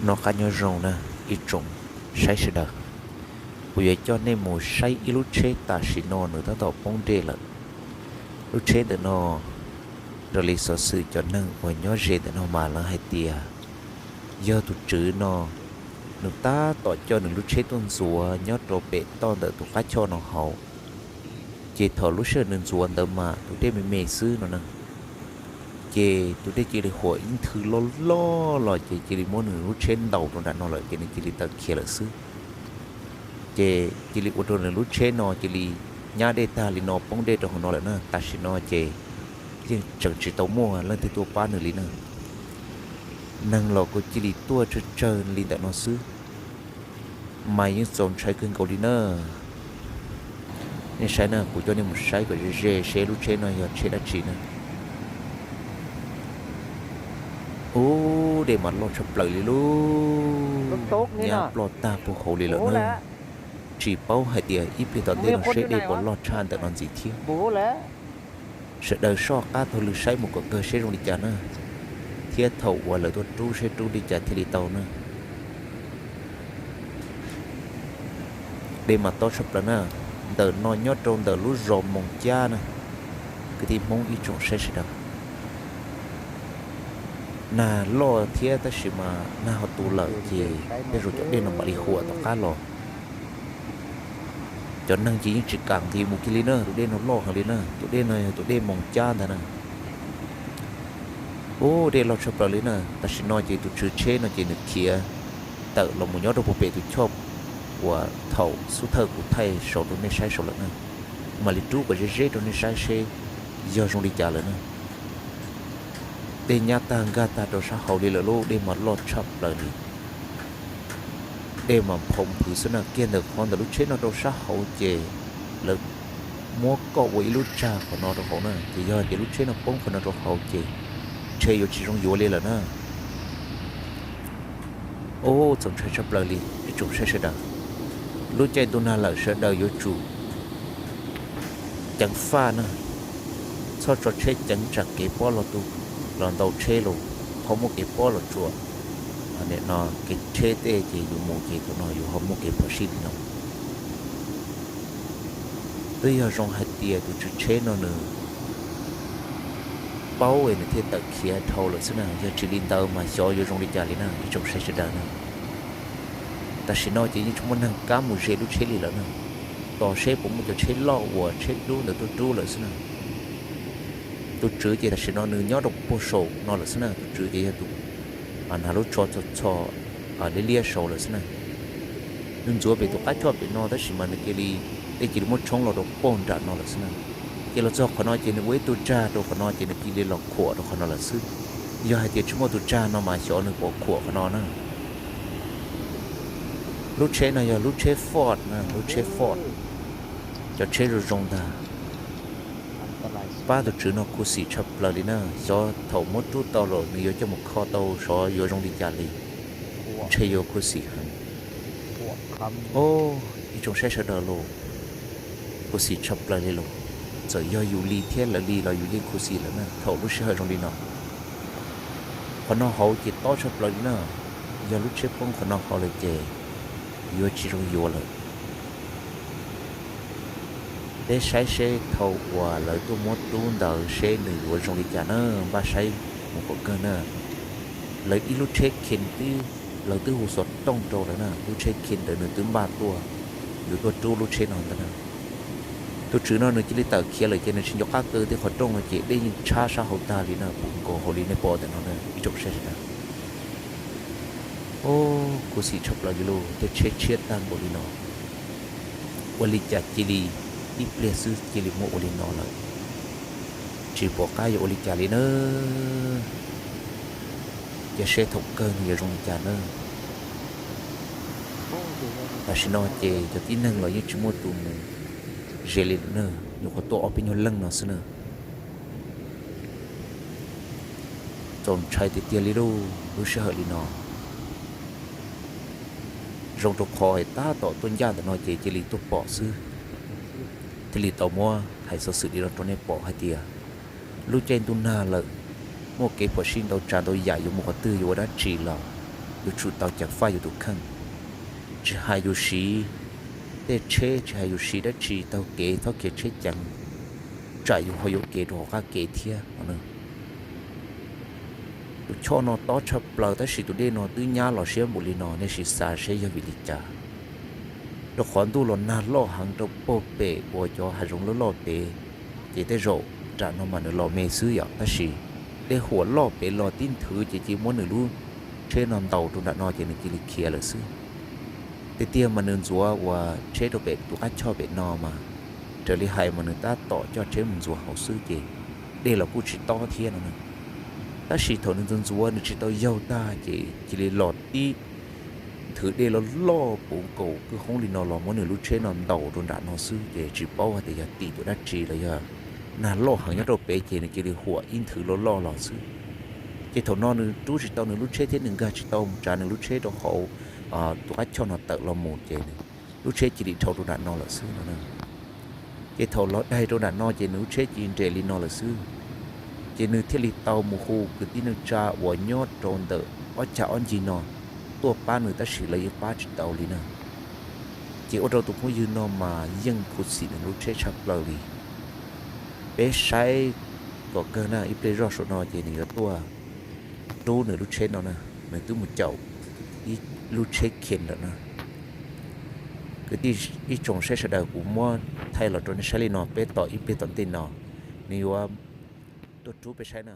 Noj qab nyob zoo na ib tsoom saib sawv daws, kuv yuav coj nej mus saib ib lub tsheb tam sim no nws tab tom poob dej lawm. Lub tsheb ntawm no, raws li xov xwm cov neeg uas nyob ze ntawm no mas lawv hais tias yog tus tswv no nws tab tom coj nws lub tsheb tuaj ntxuav nyob rau pem toj ntawm tus qab choj no hauv. Ces thaum lub sij hawm nws ntxuav ntawd mas tus dej me me xwb no na, ces tus dej cia li huam ib nthwv loj loj los ces cia li muab nws lub tsheb ntaus rau nram no lawm ces nws cia li tawm khiav lawm xwb. Ces cia li ua rau nws lub tsheb no cia li nyab dej tag li no poob dej rau hauv no lawm na. Tam sim no ces yeej tseem tsis tau muaj leej twg tuaj pab nws li na. Neeg los kuj cia li tuaj tsawg tsawg li ntawm no xwb, mas yeej txaus ntshai kawg nkaus li na. Nej saib na, kuv coj nej mus saib kom ze ze seb lub tsheb no yog tsheb dab tsi na. Ub, dej mas loj tshaj plaws li lauj, nyab ploj tag puag hauv li lawm na. Tsis paub hais tias ib pliag tom ntej no seb dej puas loj tshaj ntawm no ntxiv thiab. Sawv daws soj qab taug lw saib mus kom kawg seb zoo li cas na, thiab thaum uas lawv tuaj rub seb rub li cas thiaj li tau na. Dej mas tob tshaj plaws na, ntawm no nyob rau ntawm lub zos Moos Cab na, kwv tij Hmoob ib tsoom saib sawv daws. Nag loj thiab tab sis mas nag ho tu lawm ces tej zaum cov dej no mam li huam tom qab los. Cov neeg ces yeej tsis kam nqis mus kiag li na, tus dej no loj heev li na, tus dej no yog tus dej Moos Cab ntag na. Ub, dej loj tshaj plaws li na. Tam sim no ces tus tswv tsheb no ces nws khiav tawm los mus nyob rau puag pem tus choj uas thaum xub thawj kuv thaij saud rau nej saib saud lawm na. Kuv mam li rub kom ze ze rau nej saib seb yog zoo li cas lawm na. Dej nyab tag nkag tag rau sab hauv li lawm lauj, dej mas loj tshaj plaws li. Dej mas nphau nphwv xwb na, kiag ntawm qhov ntawm lub tsheb no rau sab hauv ces lawv muab koj ua ib lub tsag qhov no rau hauv na, ces yog hais tias lub tsheb no poob qhov no rau hauv ces ntshe yuav tsis zoo yuav li lawm na. Ub, txaus ntshai tshaj plaws li ib tsoom saib sawv daws. Lub caij ntuj nag lawm sawv daws yuav tsum ceev faj na, txhob tso tsheb ceev tsam kev pob los tu, los ntau tsheb los ho muaj kev pob los tsuas. Nim no kev tsheb tej ces yuav mus ces tus no yuav ho muaj kev phom sij li no. Twb yog zoo hais tias tus tswv tsheb no nws paub es nws thiaj tawm khiav dhau lawm xwb na, yog tsis li ntawd mas xyov yuav zoo li cas li na ib tsoom saib sawv daws na. Tam sim no ces yeej tsis muaj neeg kam mus ze lub tsheb li lawm na, tos seb puas muaj cov tsheb loj uas tsheb dub ntawd tuaj rub lawm xwb na. Tus tswv ces tam sim no nws nyob rau puag saum no lawm xwb na, tus tswv ces yog tus hnav lub tsho txho txho liab liab saud lawm xwb na. Nws ntxuav pem tus qab choj pem no tab sis mas nws cia li, dej cia li muab tshoob los rau puag nram no lawm xwb na. Ces los txog qhov no ces nws ua ib tug tsag rau qhov no ces nws cia li los khuam rau qhov no lawm xwb. Yog hais tias tsis muaj tus tsag no mas xyov nws puas khuam qhov no na. Lub tsheb no yog lub tsheb Ford na, lub tsheb Ford, cov tsheb zoo zoo ntag. Pab tus tswv no khuv xim tshaj plaws li na, xyov thaum muab rub tau los nws yuav coj mus kho tau xyov yuav zoo li cas li. Ntshe yuav khuv xim heev. Ib tsoom saib sawv daws los, khuv xim tshaj plaws li los. Txawm yog yus li thiab lawv li los yus yeej khuv xim lawm na thaum lub sij hawm zoo li no. Qhov no hauv ces tob tshaj plaws li na, yog lub tsheb poob qhov no hauv lawm ces yuav tsis zoo yuav lawm. Peb saib seb thaum uas lawv tuaj muab rub ntawd seb nws yuav zoo li cas na, npaj saib mus kom kawg na. Lawv ib lub tsheb khees twb, lawv twb hu xov tooj rau lawv na, lub tsheb khees ntawd nws twb npaj tuaj, yuav tuaj rub lub tsheb no ntag na. Tus tswv no nws cia li tawm khiav lawm ces nws tsis nco qab kaw tej qhov rooj no ces dej yeej tshab sab hauv tag li na, puv nkaus hauv li nej pom ntawm no na ib tsoom saib sawv daws. Khuv xim tshaj plaws li lauj, tej tsheb tshiab tag npaum li no, ua li cas cia li ib pliag xwb cia li muaj ua li no lawm. Tsis pom qab yuav ua li cas li na, cia seb thaum kawg nws yuav zoo li cas na. Tam sim no ces cov tib neeg los yeej tsis muaj tus mus ze li lawm na, nyuam qhuav tuaj ob peb nyuag leej no xwb na. Txaus ntshai tiag tiag li lauj, lub sij hawm li no. Zoo rau qhov tab tom tuaj ncaj ntawm no ces cia li tuaj pom xwb, thiaj li tau muab hais xov xwm li no rau nej pom hais tias lub caij ntuj nag lawm, muaj kev phom sij ntau tsav ntau yam, yuav mus qhov twg yuav ua dab tsi los yuav tsum tau ceev faj yus tus kheej. Tsis hais yus siv tej tsheb, tsis hais yus siv dab tsi taug kev txhob khiav tsheb ceev, tsam yus ho yuam kev rau hauv qab kev thiab no. Tus choj no tob tshaj plaws tab sis tus dej no twb nyab los siab npaum li no, nej sim xav seb yog vim li cas. Rau qhov ntuj los nag loj heev rau puag pem uas cov hav zoov loj loj pem, ces tej zaum nram no mas nws los me xwb yom, tab sis dej huam loj pem los tib nthwv ces cia muab nws lub tsheb no ntaus rau nram no ces nws cia li khiav lawm xwb. Tiag tiag mas nws ntxuav uas tsheb rau pem tus qab choj pem no mas, raws li hais mas nws tab tom coj tsheb mus ntxuav hauv xwb ces dej los kuj tsis tob thiab no. Tab sis thaum nws ntxuav ntxuav nws tsis tau yaug tag ces cia li los tib nthwv dej loj loj puv nkaus kwj hoob li no los muab nws lub tsheb no ntaus rau nram no xwb ces tsis paub hais tias yog tim tus dab tsi los yog nag loj heev nyob rau pem ces nws cia li huam ib nthwv loj loj los xwb. Ces thaum no nws rub tsis tau nws lub tsheb thiab nws nkag tsis tau mus tsav nws lub tsheb rau hauv tus qab choj no tawm los mus ces nws lub tsheb cia li dhau rau nram no lawm xwb no. Ces thaum los daig rau nram no ces nws lub tsheb cia li nres li no lawm xwb. Ces nws thiaj li tau mus hu kwv tij neej tsa uas nyob rau ntawm ob cag ob ncig no tuaj pab nws tab sis lawv yeej pab tsis tau li na. Ces ua rau tus phooj ywg no mas yeej khuv xim nws lub tsheb tshaj plaws li. Peb saib kom kawg na, ib pliag zoj saum no ces nws yuav tuaj rub nws lub tsheb no na, nws twb mus caum ib lub tsheb khiav lawm na. Kwv tij ib tsoom saib sawv daws, kuv muab thaij los rau nej saib li no, peb tos ib pliag tom ntej no nws yuav tuaj rub peb saib na.